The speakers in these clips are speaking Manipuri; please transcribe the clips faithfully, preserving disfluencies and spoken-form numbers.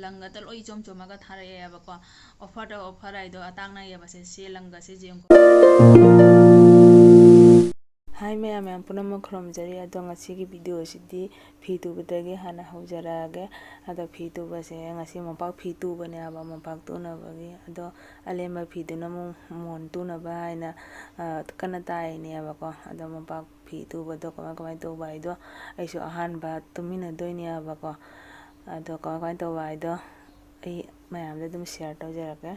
ꯂꯪꯒꯗ ꯂꯣꯏ ꯏꯆꯣꯝ ꯆꯣꯝꯃꯒ ꯊꯥꯔꯛꯑꯦꯕꯀꯣ꯫ Offerꯗ offer ꯍꯥꯏꯗꯣ ꯑꯇꯥꯡꯅ ꯌꯦꯡꯕꯁꯦ, ꯁꯤ ꯂꯪꯒꯁꯦ ꯌꯦꯡꯉꯨꯀꯣ꯫ ꯍꯥꯏ ꯃꯌꯥꯝ, ꯃꯌꯥꯝ ꯄꯨꯝꯅꯃꯛ ꯈꯨꯔꯨꯝꯖꯔꯤ꯫ ꯑꯗꯣ ꯉꯁꯤꯒꯤ video ꯑꯁꯤꯗꯤ ꯐꯤ ꯇꯨꯕꯗꯒꯤ ꯍꯥꯟꯅ ꯍꯧꯖꯔꯛꯑꯒꯦ꯫ ꯑꯗꯣ ꯐꯤ ꯇꯨꯕꯁꯦ ꯉꯁꯤ ꯃꯣꯝꯄꯥꯛ ꯐꯤ ꯇꯨꯕꯅꯦꯕ, ꯃꯣꯝꯄꯥꯛ ꯇꯨꯅꯕꯒꯤ꯫ ꯑꯗꯣ ꯑꯂꯦꯝꯕ ꯐꯤꯗꯨꯅ ꯑꯃꯨꯛ ꯃꯣꯟ ꯇꯨꯅꯕ ꯍꯥꯏꯅ, ꯑ, ꯀꯟꯅ ꯇꯥꯏꯅꯦꯕꯀꯣ꯫ ꯑꯗꯣ ꯃꯣꯝꯄꯥꯛ ꯐꯤ ꯇꯨꯕꯗꯣ ꯀꯃꯥꯏ ꯀꯃꯥꯏ ꯇꯧꯕ ꯍꯥꯏꯗꯣ ꯑꯩꯁꯨ ꯑꯍꯥꯟꯕ ꯇꯨꯃꯤꯟꯅꯗꯣꯏꯅꯦꯕꯀꯣ꯫ ꯑꯗꯣ ꯀꯃꯥꯏ ꯀꯃꯥꯏ ꯇꯧꯕ ꯍꯥꯏꯗꯣ ꯑꯩ ꯃꯌꯥꯝꯗ ꯑꯗꯨꯝ share ꯇꯧꯖꯔꯛꯀꯦ꯫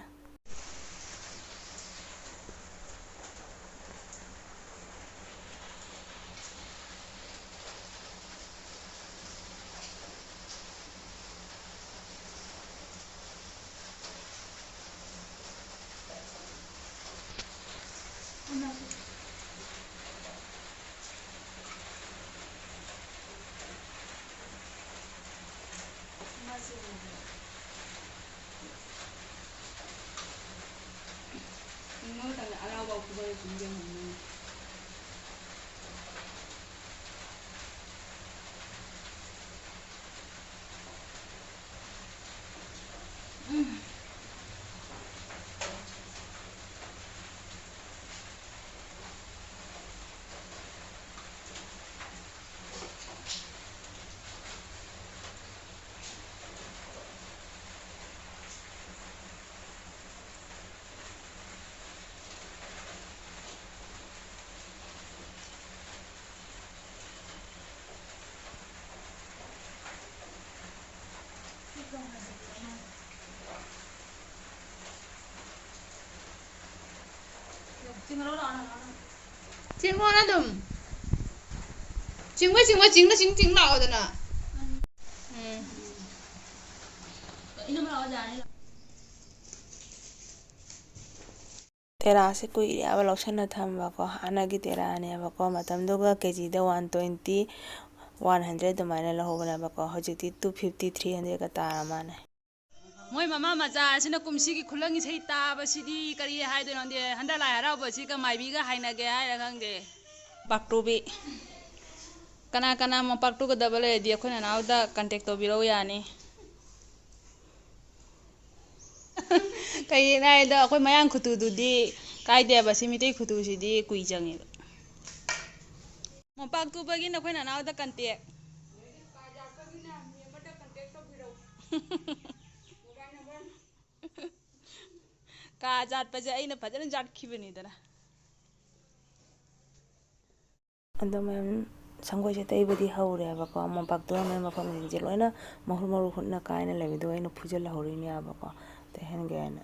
ꯆꯤꯡꯉꯣꯅ ꯑꯗꯨꯝ꯫ ꯆꯤꯡꯉꯣ, ꯆꯤꯡꯉꯣ, ꯆꯤꯡꯅ ꯆꯤꯡ ꯆꯤꯡ ꯂꯥꯛꯑꯣꯗꯅ꯫ ꯎꯝ꯫ ꯇꯦꯔꯥꯁꯦ ꯀꯨꯏꯔꯦꯕ ꯂꯧꯁꯟꯅ ꯊꯝꯕꯀꯣ, ꯍꯥꯟꯅꯒꯤ ꯇꯦꯔꯥꯅꯦꯕꯀꯣ, ꯃꯇꯝꯗꯨꯒ ꯀꯦꯖꯤꯗ one twenty, one hundred ꯑꯗꯨꯃꯥꯏꯅ ꯂꯧꯍꯧꯕꯅꯦꯕꯀꯣ, ꯍꯧꯖꯤꯛꯇꯤ two fifty, three hundredꯀ ꯇꯥꯔ ꯃꯥꯜꯂꯦ꯫ ꯃꯣꯏ ꯃꯃꯥ ꯃꯆꯥ ꯑꯁꯤꯅ ꯀꯨꯝꯁꯤꯒꯤ ꯈꯨꯂꯪ ꯏꯁꯩ ꯇꯥꯕꯁꯤꯗꯤ ꯀꯔꯤ ꯍꯥꯏꯗꯣꯏꯅꯣ ꯈꯪꯗꯦ, ꯍꯟꯗꯛ ꯂꯥꯏ ꯍꯔꯥꯎꯕꯁꯤꯒ ꯃꯥꯏꯕꯤꯒ ꯍꯥꯏꯅꯒꯦ ꯍꯥꯏꯔ ꯈꯪꯗꯦ꯫ ꯄꯥꯛꯇꯨꯕꯤ꯫ ꯀꯅꯥ ꯀꯅꯥ ꯃꯣꯝꯄꯥꯛ ꯇꯨꯒꯗꯕ ꯂꯩꯔꯗꯤ ꯑꯩꯈꯣꯏ ꯅꯅꯥꯎꯗ contact ꯇꯧꯕꯤꯔꯛꯎ ꯌꯥꯅꯤ꯫ ꯀꯩꯒꯤꯅꯣ ꯍꯥꯏꯗ ꯑꯩꯈꯣꯏ ꯃꯌꯥꯡ ꯈꯨꯇꯨꯗꯨꯗꯤ ꯀꯥꯏꯗꯦꯕ, ꯁꯤ ꯃꯤꯇꯩ ꯈꯨꯇꯨꯁꯤꯗꯤ ꯀꯨꯏ ꯆꯪꯉꯦꯕ꯫ ꯃꯣꯝꯄꯥꯛ ꯇꯨꯕꯒꯤ ꯅꯈꯣꯏ ꯅꯅꯥꯎꯗ ꯀꯟꯇꯦꯛ꯫ ꯀꯥ ꯆꯥꯠꯄꯁꯦ ꯑꯩꯅ ꯐꯖꯅ ꯆꯥꯠꯈꯤꯕꯅꯤꯗꯅ꯫ ꯑꯗꯣ ꯃꯌꯥꯝ, ꯁꯪꯒꯣꯏꯁꯦ ꯇꯩꯕꯗꯤ ꯍꯧꯔꯦꯕꯀꯣ꯫ ꯃꯣꯝꯄꯥꯛ ꯇꯨꯔꯝꯕ ꯃꯐꯝꯁꯤꯡꯁꯦ ꯂꯣꯏꯅ ꯃꯍꯨꯠ ꯃꯔꯨ ꯍꯨꯠꯅ ꯀꯥꯏꯅ ꯂꯩꯕꯗꯣ ꯑꯩꯅ ꯐꯨꯖꯤꯜꯍꯧꯔꯤꯅꯦꯕꯀꯣ, ꯇꯩꯍꯟꯒꯦ ꯍꯥꯏꯅ꯫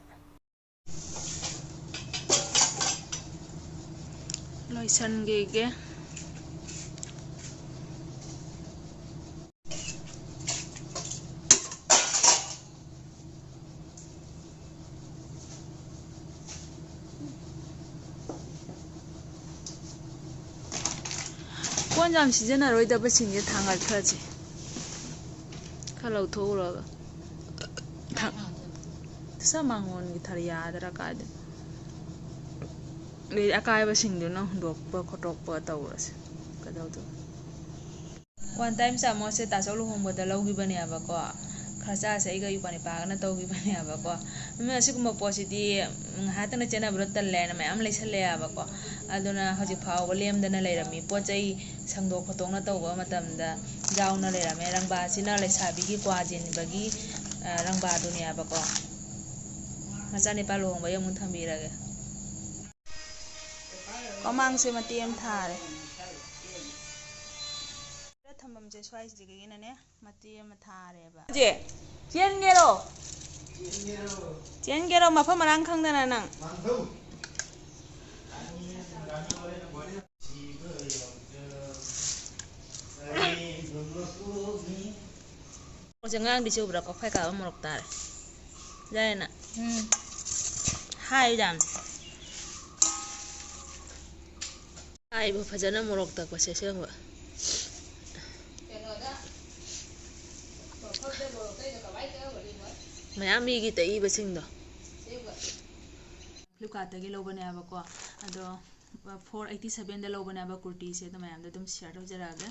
ꯂꯣꯏꯁꯟꯈꯤꯒꯦ꯫ ꯀꯣꯟ ꯌꯥꯝ ꯁꯤꯖꯤꯟꯅꯔꯣꯏꯗꯕꯁꯤꯡꯁꯦ ꯊꯥꯡꯒꯠꯈ꯭ꯔꯁꯦ꯫ ꯈꯔ ꯂꯧꯊꯣꯛꯎꯔꯒ꯫ ꯊꯥꯡ-, ꯁꯥ ꯃꯥꯡꯒꯣꯟꯒꯤ ꯊꯔ ꯌꯥꯗ꯭ꯔꯥ ꯀꯥꯏꯗꯅꯣ꯫ ꯑꯗꯩ ꯑꯀꯥꯏꯕꯁꯤꯡꯗꯨꯅ ꯍꯨꯟꯗꯣꯛꯄ ꯈꯣꯠꯇꯣꯛꯄ ꯇꯧꯔꯁꯦ꯫ ꯀꯩꯗꯧꯗꯣꯏꯅꯣ? One time ꯆꯥꯃꯁꯁꯦ ꯇꯥꯆꯧ ꯂꯨꯍꯣꯡꯕꯗ ꯂꯧꯈꯤꯕꯅꯦꯕꯀꯣ꯫ ꯈꯔ ꯆꯥꯁꯦ ꯑꯩꯒ ꯏꯄ꯭ꯋꯥ ꯅꯤꯄꯥꯒꯅ ꯇꯧꯈꯤꯕꯅꯦꯕꯀꯣ꯫ ꯑꯗꯨꯅ ꯑꯁꯤꯒꯨꯝꯕ ꯄꯣꯠꯁꯤꯗꯤ ꯉꯥꯏꯍꯥꯛꯇꯅ ꯆꯦꯟꯅꯕꯗꯣ ꯇꯜꯂꯦꯅ ꯃꯌꯥꯝ ꯂꯩꯁꯜꯂꯛꯑꯦꯕꯀꯣ꯫ ꯑꯗꯨꯅ ꯍꯧꯖꯤꯛ ꯐꯥꯎꯕ ꯂꯦꯝꯗꯅ ꯂꯩꯔꯝꯃꯤ꯫ ꯄꯣꯠ ꯆꯩ ꯁꯪꯗꯣꯛ ꯈꯣꯠꯇꯣꯛꯅ ꯇꯧꯕ ꯃꯇꯝꯗ ꯌꯥꯎꯅ ꯂꯩꯔꯝꯃꯦ꯫ ꯔꯪꯕꯥꯁꯤꯅ ꯂꯩꯁꯥꯕꯤꯒꯤ ꯀ꯭ꯋꯥ ꯆꯦꯟꯕꯒꯤ, ꯑ, ꯔꯪꯕꯥꯗꯨꯅꯦꯕꯀꯣ꯫ ꯃꯆꯥꯅꯤꯄꯥ ꯂꯨꯍꯣꯡꯕꯒꯤ ꯑꯃꯨꯛ ꯊꯝꯕꯤꯔꯒꯦ꯫ ꯃꯃꯥꯡꯁꯦ ꯃꯇꯦꯛ ꯑꯃ ꯊꯥꯔꯦ꯫ ꯊꯝꯐꯝꯁꯦ ꯁ꯭ꯋꯥꯏꯁꯤꯗꯒꯤꯅꯅꯦ ꯃꯇꯦꯛ ꯑꯃ ꯊꯥꯔꯦꯕ꯫ ꯆꯦ, ꯆꯦꯟꯒꯦꯔꯣ? ꯆꯦꯟꯒꯦꯔꯣ? ꯃꯐꯝ ꯃꯔꯥꯡ ꯈꯪꯗꯅ ꯅꯪ꯫ ꯃꯣꯔꯣꯛꯁꯦ ꯉꯔꯥꯡꯗꯤ ꯆꯨꯕ꯭ꯔꯥ? ꯀꯣꯛꯐꯥꯏ ꯀꯥꯕ ꯃꯣꯔꯣꯛ ꯇꯥꯔꯦ꯫ ꯌꯥꯔꯦꯅ꯫ ꯎꯝ꯫ ꯍꯥꯏ ꯌꯥꯝ꯫ ꯍꯥꯏꯕ ꯐꯖꯅ ꯃꯣꯔꯣꯛ ꯇꯛꯄꯁꯦ ꯑꯁꯦꯡꯕ꯫ ꯃꯌꯥꯝ ꯃꯤꯒꯤ ꯇꯛꯏꯕꯁꯤꯡꯗꯣ꯫ Flipkartꯇꯒꯤ ꯂꯧꯕꯅꯦꯕꯀꯣ꯫ ꯑꯗꯣ four eighty sevenꯗ ꯂꯧꯕꯅꯦꯕ ꯀꯨꯔꯇꯤꯁꯦ꯫ ꯑꯗꯣ ꯃꯌꯥꯝꯗ ꯑꯗꯨꯝ share ꯇꯧꯖꯔꯛꯑꯒꯦ꯫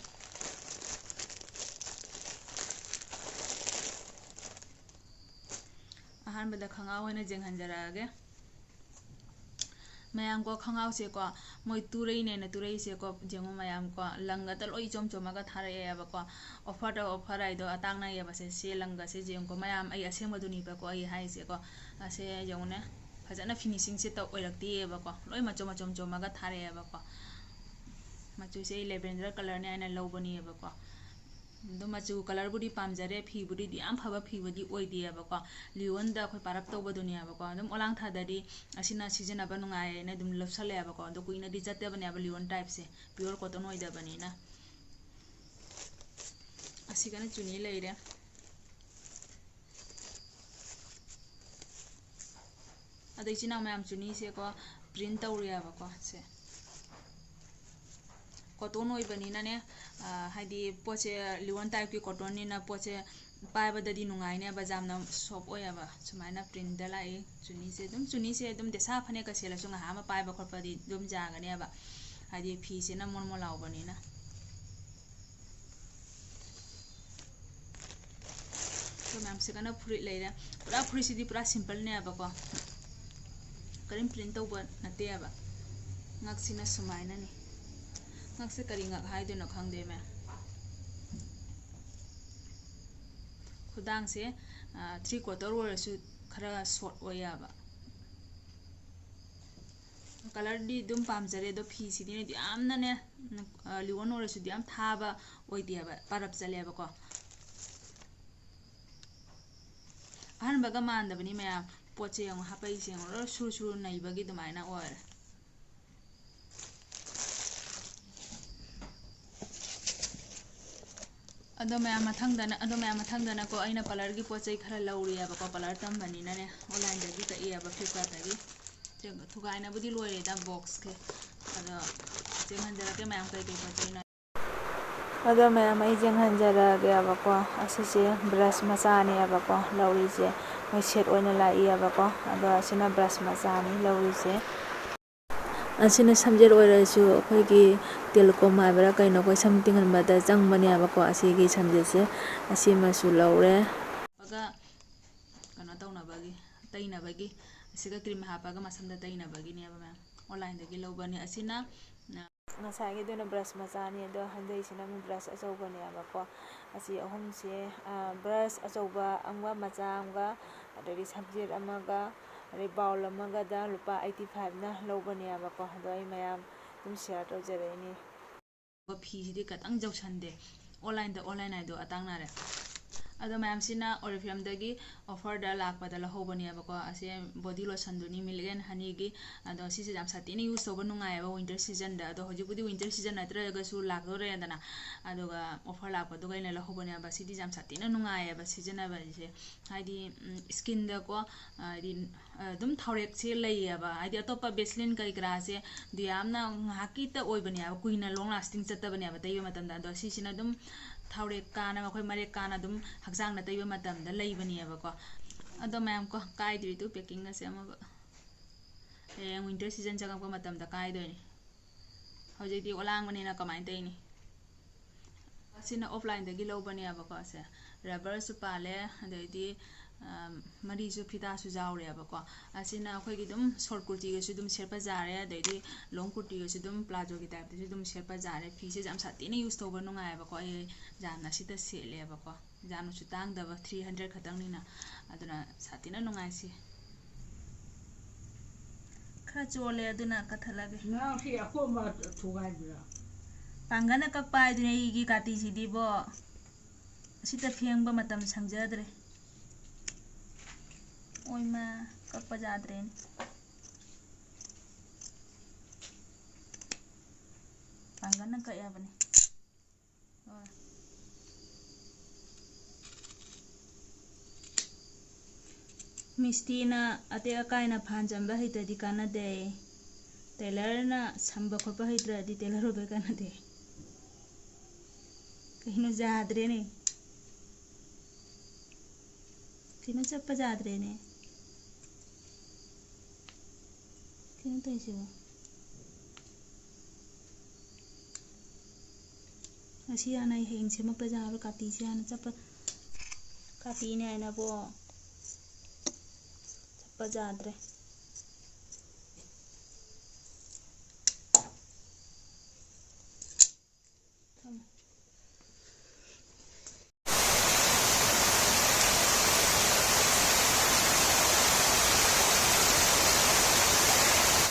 ꯑꯍꯥꯟꯕꯗ ꯈꯣꯡꯒ꯭ꯔꯥꯎ ꯑꯣꯏꯅ ꯌꯦꯡꯍꯟꯖꯔꯛꯑꯒꯦ꯫ ꯃꯌꯥꯝ ꯀꯣ, ꯈꯣꯡꯒ꯭ꯔꯥꯎꯁꯦꯀꯣ, ꯃꯣꯏ ꯇꯨꯔꯩꯅꯦꯅ ꯇꯨꯔꯩꯁꯦꯀꯣ, ꯌꯦꯡꯉꯨ ꯃꯌꯥꯝ ꯀꯣ, ꯂꯪꯒꯗ ꯂꯣꯏ ꯏꯆꯣꯝ ꯆꯣꯝꯃꯒ ꯊꯥꯔꯛꯑꯦꯕꯀꯣ꯫ Offerꯗ offer ꯍꯥꯏꯗꯣ ꯑꯇꯥꯡꯅꯩꯌꯦꯕꯁꯦ꯫ ꯁꯤ ꯂꯪꯒꯁꯦ ꯌꯦꯡꯉꯨꯀꯣ ꯃꯌꯥꯝ, ꯑꯩ ꯑꯁꯦꯡꯕꯗꯨꯅꯤꯕꯀꯣ ꯑꯩ ꯍꯥꯏꯁꯦꯀꯣ꯫ ꯑꯁꯦ ꯌꯦꯡꯉꯨꯅꯦ, ꯐꯖꯅ finishingꯁꯦ ꯇꯧ-, ꯑꯣꯏꯔꯛꯇꯦꯕꯀꯣ, ꯂꯣꯏ ꯃꯆꯣꯝ ꯃꯆꯣꯝ ꯆꯣꯝꯃꯒ ꯊꯥꯔꯛꯑꯦꯕꯀꯣ꯫ ꯃꯆꯨꯁꯦ ꯑꯩ lavender colourꯅꯦ ꯍꯥꯏꯅ ꯂꯧꯕꯅꯦꯕꯀꯣ꯫ ꯑꯗꯣ ꯃꯆꯨ colourꯕꯨꯗꯤ ꯄꯥꯝꯖꯔꯦ, ꯐꯤꯕꯨꯗꯤ ꯌꯥꯝ ꯐꯕ ꯐꯤꯕꯨꯗꯤ ꯑꯣꯏꯗꯦꯕꯀꯣ꯫ Lionꯗ ꯑꯩꯈꯣꯏ ꯄꯥꯔꯞ ꯇꯧꯕꯗꯨꯅꯦꯕꯀꯣ꯫ ꯑꯗꯨꯝ ꯑꯣꯂꯥꯡ ꯊꯥꯗꯗꯤ ꯑꯁꯤꯅ ꯁꯤꯖꯤꯟꯅꯕ ꯅꯨꯡꯉꯥꯏꯌꯦꯅ ꯑꯗꯨꯝ ꯂꯧꯁꯜꯂꯦꯕꯀꯣ꯫ ꯑꯗꯣ ꯀꯨꯏꯅꯗꯤ ꯆꯠꯇꯕꯅꯦꯕ Lion typeꯁꯦ, pure cotton ꯑꯣꯏꯗꯕꯅꯤꯅ꯫ ꯑꯁꯤꯒꯅ ꯆꯨꯅꯤ ꯂꯩꯔꯦ꯫ ꯑꯗꯣ ꯏꯆꯤꯟ ꯏꯅꯥꯎ ꯃꯌꯥꯝ, ꯆꯨꯅꯤꯁꯦꯀꯣ print ꯇꯧꯔꯦꯕꯀꯣ꯫ ꯁꯦ cotton ꯑꯣꯏꯕꯅꯤꯅꯅꯦ, ꯑ, ꯍꯥꯏꯗꯤ ꯄꯣꯠꯁꯦ Lion typeꯀꯤ cottonꯅꯤꯅ ꯄꯣꯠꯁꯦ ꯄꯥꯏꯕꯗꯗꯤ ꯅꯨꯡꯉꯥꯏꯅꯦꯕ, ꯌꯥꯝꯅ soft ꯑꯣꯏꯌꯦꯕ꯫ ꯁꯨꯃꯥꯏꯅ printꯇ ꯂꯥꯛꯏ ꯆꯨꯅꯤꯁꯦ꯫ ꯑꯗꯨꯝ ꯆꯨꯅꯤꯁꯦ ꯑꯗꯨꯝ ꯗꯦꯁꯥ ꯐꯅꯦꯛꯀ ꯁꯦꯠꯂꯁꯨ ꯉꯥꯏꯍꯥꯛ ꯑꯃ ꯄꯥꯏꯕ ꯈꯣꯠꯄꯗꯤ ꯑꯗꯨꯝ ꯌꯥꯒꯅꯦꯕ, ꯍꯥꯏꯗꯤ ꯐꯤꯁꯤꯅ ꯃꯣꯟ ꯃꯣꯟ ꯂꯥꯎꯕꯅꯤꯅ꯫ ꯑꯩꯈꯣꯏ ꯃꯌꯥꯝꯁꯦ ꯀꯟꯅ ꯐꯨꯔꯤꯠ ꯂꯩꯔꯦ꯫ ꯄꯨꯔꯥ ꯐꯨꯔꯤꯠꯁꯤꯗꯤ ꯄꯨꯔꯥ simpleꯅꯦꯕꯀꯣ, ꯀꯔꯤꯝ print ꯇꯧꯕ ꯅꯠꯇꯦꯕ꯫ ꯉꯛꯁꯤꯅ ꯁꯨꯃꯥꯏꯅꯅꯤ꯫ ꯉꯛꯁꯦ ꯀꯔꯤ ꯉꯛ ꯍꯥꯏꯗꯣꯏꯅꯣ ꯈꯪꯗꯦ ꯃꯌꯥꯝ꯫ ꯈꯨꯗꯥꯡꯁꯦ, ꯑ, three quarter ꯑꯣꯏꯔꯁꯨ ꯈꯔ short ꯑꯣꯏꯌꯦꯕ꯫ Colourꯗꯤ ꯑꯗꯨꯝ ꯄꯥꯝꯖꯔꯦ, ꯑꯗꯣ ꯐꯤꯁꯤꯗꯤ ꯌꯥꯝꯅꯅꯦ, ꯑ, Lion ꯑꯣꯏꯔꯁꯨ ꯌꯥꯝ ꯊꯥꯕ ꯑꯣꯏꯗꯦꯕ, ꯄꯥꯔꯞ ꯆꯠꯂꯦꯕꯀꯣ꯫ ꯑꯍꯟꯕꯒ ꯃꯥꯟꯗꯕꯅꯤ ꯃꯌꯥꯝ꯫ ꯄꯣꯠꯁꯦ ꯌꯦꯡꯉꯣ, ꯍꯥꯄꯛꯏꯁꯦ ꯌꯦꯡꯉꯣ, ꯂꯣꯏ ꯁꯨꯔꯨ ꯁꯨꯔꯨ ꯅꯩꯕꯒꯤ ꯑꯗꯨꯃꯥꯏꯅ ꯑꯣꯏꯔꯦ꯫ ꯑꯗꯣ ꯃꯌꯥꯝ ꯃꯊꯪꯗꯅ, ꯑꯗꯣ ꯃꯌꯥꯝ ꯃꯊꯪꯗꯅꯀꯣ, ꯑꯩꯅ parlourꯒꯤ ꯄꯣꯠ ꯆꯩ ꯈꯔ ꯂꯧꯔꯤꯑꯕꯀꯣ, parlour ꯇꯝꯕꯅꯤꯅꯅꯦ, onlineꯗꯒꯤ ꯀꯛꯏꯑꯕ, Flipkartꯇꯒꯤ꯫ ꯊꯨꯒꯥꯏꯅꯕꯨꯗꯤ ꯂꯣꯏꯔꯦꯗ boxꯁꯦ꯫ ꯑꯗꯣ ꯌꯦꯡꯍꯟꯖꯔꯛꯀꯦ ꯃꯌꯥꯝ ꯀꯩ ꯀꯩ ꯄꯣꯠ ꯆꯩꯅꯣ꯫ ꯑꯗꯣ ꯃꯌꯥꯝ, ꯑꯩ ꯌꯦꯡꯍꯟꯖꯔꯛꯑꯒꯦꯕꯀꯣ꯫ ꯑꯁꯤꯁꯦ brush ꯃꯆꯥꯅꯦꯕꯀꯣ ꯂꯧꯔꯤꯁꯦ, ꯃꯣꯏ set ꯑꯣꯏꯅ ꯂꯥꯛꯏꯑꯕꯀꯣ꯫ ꯑꯗꯣ ꯑꯁꯤꯅ brush ꯃꯆꯥꯅꯤ ꯂꯧꯔꯤꯁꯦ꯫ ꯑꯁꯤꯅ ꯁꯝꯖꯦꯠ ꯑꯣꯏꯔꯁꯨ ꯑꯩꯈꯣꯏꯒꯤ telecom ꯍꯥꯏꯕ꯭ꯔꯥ ꯀꯩꯅꯣ, ꯑꯩꯈꯣꯏ ꯁꯝ ꯇꯤꯡꯍꯟꯕꯗ ꯆꯪꯕꯅꯦꯕꯀꯣ, ꯑꯁꯤꯒꯤ ꯁꯝꯖꯦꯠꯁꯦ꯫ ꯑꯁꯤꯃꯁꯨ ꯂꯧꯔꯦ꯫ ꯀꯩꯅꯣ ꯇꯧꯅꯕꯒꯤ ꯇꯩꯅꯕꯒꯤ, ꯑꯁꯤꯒ ꯀ꯭ꯔꯤꯝ ꯍꯥꯞꯄꯒ ꯃꯁꯝꯗ ꯇꯩꯅꯕꯒꯤꯅꯦꯕ ꯃꯌꯥꯝ꯫ ꯑꯣꯟꯂꯥꯏꯟꯗꯒꯤ ꯂꯧꯕꯅꯦ꯫ ꯑꯁꯤꯅ, ꯉꯁꯥꯏꯒꯤꯗꯨꯅ ꯕ꯭ꯔꯁ ꯃꯆꯥꯅꯤ, ꯑꯗꯣ ꯍꯟꯗꯛꯁꯤꯅ ꯑꯃꯨꯛ ꯕ꯭ꯔꯁ ꯑꯆꯧꯕꯅꯦꯕꯀꯣ꯫ ꯑꯁꯤ ꯑꯍꯨꯝꯁꯦ, ꯑ, ꯕ꯭ꯔꯁ ꯑꯆꯧꯕ ꯑꯃꯒ, ꯃꯆꯥ ꯑꯃꯒ, ꯑꯗꯒꯤ ꯁꯕꯖꯦꯠ ꯑꯃꯒ, ꯑꯗꯩ ꯕꯥꯎꯜ ꯑꯃꯒꯗ ꯂꯨꯄꯥ eighty fiveꯅ ꯂꯧꯕꯅꯦꯕꯀꯣ꯫ ꯑꯗꯣ ꯑꯩ ꯃꯌꯥꯝ ꯑꯗꯨꯝ ꯁꯤꯌꯥꯔ ꯇꯧꯖꯔꯛꯏꯅꯦ꯫ ꯐꯤꯁꯤꯗꯤ ꯈꯤꯇꯪ ꯌꯧꯁꯟꯗꯦ꯫ ꯑꯣꯟꯂꯥꯏꯟꯗ, ꯑꯣꯟꯂꯥꯏꯟ ꯍꯥꯏꯗꯣ ꯑꯇꯥꯡꯅꯔꯦ꯫ ꯑꯗꯣ ꯃꯌꯥꯝꯁꯤꯅ Oriflame-ꯗꯒꯤ offer-ꯗ ꯂꯥꯛꯄꯗ ꯂꯧꯍꯧꯕꯅꯦꯕꯀꯣ꯫ ꯑꯁꯤ body lotion-ꯗꯨꯅꯤ, Milk and Honey-ꯒꯤ꯫ ꯑꯗꯣ ꯁꯤꯁꯦ ꯌꯥꯝ ꯁꯥꯊꯤꯅ use ꯇꯧꯕ ꯅꯨꯡꯉꯥꯏꯌꯦꯕ winter season-ꯗ꯫ ꯑꯗꯣ ꯍꯧꯖꯤꯛꯄꯨꯗꯤ winter season ꯅꯠꯇ꯭ꯔꯒꯁꯨ ꯂꯥꯛꯇꯣꯔꯦꯗꯅ꯫ ꯑꯗꯨꯒ offer ꯂꯥꯛꯄꯗꯨꯒ ꯑꯩꯅ ꯂꯧꯍꯧꯕꯅꯦꯕ꯫ ꯁꯤꯗꯤ ꯌꯥꯝ ꯁꯥꯊꯤꯅ ꯅꯨꯡꯉꯥꯏꯌꯦꯕ ꯁꯤꯖꯤꯟꯅꯕꯁꯦ꯫ ꯍꯥꯏꯗꯤ, ꯎꯝ, skin-ꯗꯀꯣ, ꯍꯥꯏꯗꯤ, ꯑꯗꯨꯝ ꯊꯥꯎꯔꯦꯛꯁꯦ ꯂꯩꯌꯦꯕ꯫ ꯍꯥꯏꯗꯤ ꯑꯇꯣꯞꯄ Vaseline ꯀꯔꯤ ꯀꯔꯥꯁꯦ ꯑꯗꯨ ꯌꯥꯝꯅ ꯉꯥꯏꯍꯥꯛꯀꯤꯇ ꯑꯣꯏꯕꯅꯦꯕ, ꯀꯨꯏꯅ long lasting ꯆꯠꯇꯕꯅꯦꯕ ꯇꯩꯕ ꯃꯇꯝꯗ꯫ ꯑꯗꯣ ꯁꯤꯁꯤꯅ ꯑꯗꯨꯝ ꯊꯥꯎꯔꯦꯛ ꯀꯥꯅ, ꯑꯩꯈꯣꯏ ꯃꯔꯦꯛ ꯀꯥꯅ ꯑꯗꯨꯝ ꯍꯛꯆꯥꯡꯗ ꯇꯩꯕ ꯃꯇꯝꯗ ꯂꯩꯕꯅꯦꯕꯀꯣ꯫ ꯑꯗꯣ ꯃꯌꯥꯝ ꯀꯣ, ꯀꯥꯏꯗ꯭ꯔꯤꯗꯨ packing-ꯒꯁꯦ ꯑꯃꯒ꯫ ꯍꯌꯦꯡ winter season ꯆꯪꯉꯛꯄ ꯃꯇꯝꯗ ꯀꯥꯏꯗꯣꯏꯅꯤ꯫ ꯍꯧꯖꯤꯛꯇꯤ ꯑꯣꯂꯥꯡꯕꯅꯤꯅ ꯀꯃꯥꯏꯅ ꯇꯧꯅꯤ? ꯑꯁꯤꯅ offline-ꯗꯒꯤ ꯂꯧꯕꯅꯦꯕꯀꯣ꯫ ꯑꯁꯦ rubber-ꯁꯨ ꯄꯥꯜꯂꯦ, ꯑꯗꯩꯗꯤ, ꯑꯝ, ꯃꯔꯤꯁꯨ, ꯐꯤꯗꯥꯁꯨ ꯌꯥꯎꯔꯦꯕꯀꯣ꯫ ꯑꯁꯤꯅ ꯑꯩꯈꯣꯏꯒꯤ ꯑꯗꯨꯝ short ꯀꯨꯔꯇꯤꯒꯁꯨ ꯑꯗꯨꯝ ꯁꯦꯠꯄ ꯌꯥꯔꯦ, ꯑꯗꯩꯗꯤ long ꯀꯨꯔꯇꯤꯒꯁꯨ ꯑꯗꯨꯝ, ꯄ꯭ꯂꯥꯖꯣꯒꯤ type-ꯇꯁꯨ ꯑꯗꯨꯝ ꯁꯦꯠꯄ ꯌꯥꯔꯦ꯫ ꯐꯤꯁꯦ ꯌꯥꯝ ꯁꯥꯊꯤꯅ use ꯇꯧꯕ ꯅꯨꯡꯉꯥꯏꯌꯦꯕꯀꯣ꯫ ꯑꯩ ꯌꯥꯝꯅ ꯁꯤꯗ ꯁꯦꯠꯂꯦꯕꯀꯣ꯫ ꯌꯥꯝꯅꯁꯨ ꯇꯥꯡꯗꯕ, three hundred ꯈꯛꯇꯪꯅꯤꯅ, ꯑꯗꯨꯅ ꯁꯥꯊꯤꯅ ꯅꯨꯡꯉꯥꯏ ꯁꯤ꯫ ꯈꯔ ꯆꯣꯜꯂꯦ, ꯑꯗꯨꯅ ꯀꯛꯊꯠꯂꯒꯦ꯫ ꯅꯪ ꯁꯤ ꯑꯀꯣꯝꯕ ꯊꯨꯒꯥꯏꯕ꯭ꯔꯥ? ꯄꯥꯡꯒꯜꯅ ꯀꯛꯄ ꯍꯥꯏꯗꯨꯅꯤ ꯑꯩꯒꯤ ꯀꯥꯇꯤꯁꯤꯗꯤꯕꯣ꯫ ꯑꯁꯤꯇ ꯐꯦꯡꯕ ꯃꯇꯝ ꯁꯪꯖꯗ꯭ꯔꯦ꯫ ꯑꯣꯏꯃ, ꯀꯛꯄ ꯌꯥꯗ꯭ꯔꯦꯅꯦ꯫ ꯄꯥꯡꯒꯜꯅ ꯀꯛꯑꯕꯅꯦ꯫ ꯃꯤꯁꯇꯤꯅ ꯑꯇꯦꯛ ꯑꯀꯥꯏꯅ ꯐꯥꯟ ꯆꯟꯕ ꯍꯩꯇ꯭ꯔꯗꯤ ꯀꯥꯟꯅꯗꯦ꯫ ꯇꯦꯂꯔꯅ ꯁꯝꯕ ꯈꯣꯠꯄ ꯍꯩꯇ꯭ꯔꯗꯤ ꯇꯦꯂꯔ ꯑꯣꯏꯕ ꯀꯥꯟꯅꯗꯦ꯫ ꯀꯩꯅꯣ ꯌꯥꯗ꯭ꯔꯦꯅꯦ? ꯀꯩꯅꯣ ꯆꯠꯄ ꯌꯥꯗ꯭ꯔꯦꯅꯦ? ꯀꯩꯅꯣ ꯇꯧꯔꯤꯁꯤꯕꯣ? ꯉꯁꯤ ꯍꯥꯟꯅ ꯑꯩ ꯍꯌꯦꯡ ꯁꯦꯝꯃꯛꯇ ꯌꯥꯔꯣꯏ꯫ ꯀꯥꯇꯤꯁꯦ ꯍꯥꯟꯅ ꯆꯠꯄ, ꯀꯥꯇꯤꯅꯦ ꯍꯥꯏꯅꯕꯣ꯫ ꯌꯥꯗ꯭ꯔꯦ꯫